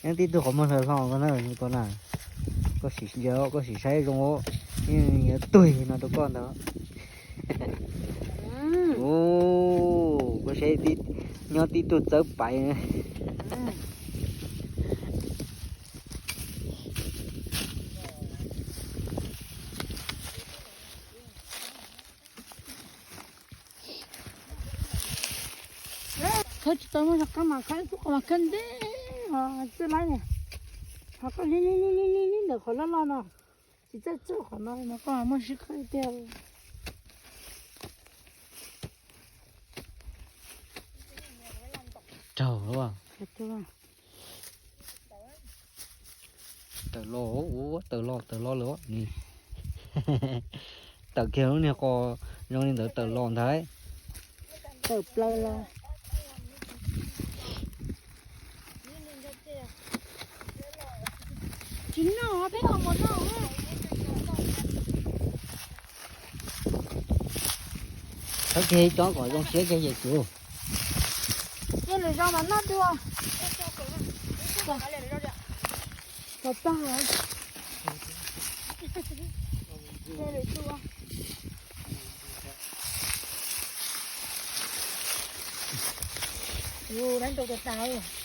Nyob tib tug qhov muag hlo hlo ko na, ko na. Koj sim ntsia, koj sim saib zoo, yeej yuav tuag no rau koj ntag. Koj saib, nyob tib tug txawb pais. Khawb tsis tau, muab rov qab mas khawb, tub qhov mas khawb ntev os, txawj laib. Ho koj lig lig lig lig lig ntawm qhov loj loj no, tsis txawj txawj qhov no mas koj muaj sib khawb tiag. Raug lawm. Tawm los, ua tawm los tawm los lawm ni. Tawm kiag lub niag qos zoo li ntawd tawm los ntag. Tawm plaws los. Tsis noj peb ho mus noj. Thawb kiag ib tsob kom zoo siab kiag yawm txiv. Cia lwm zaus mam noj dua. Kom tag. Cia lwm zaus. Ua dab ntau tas tas.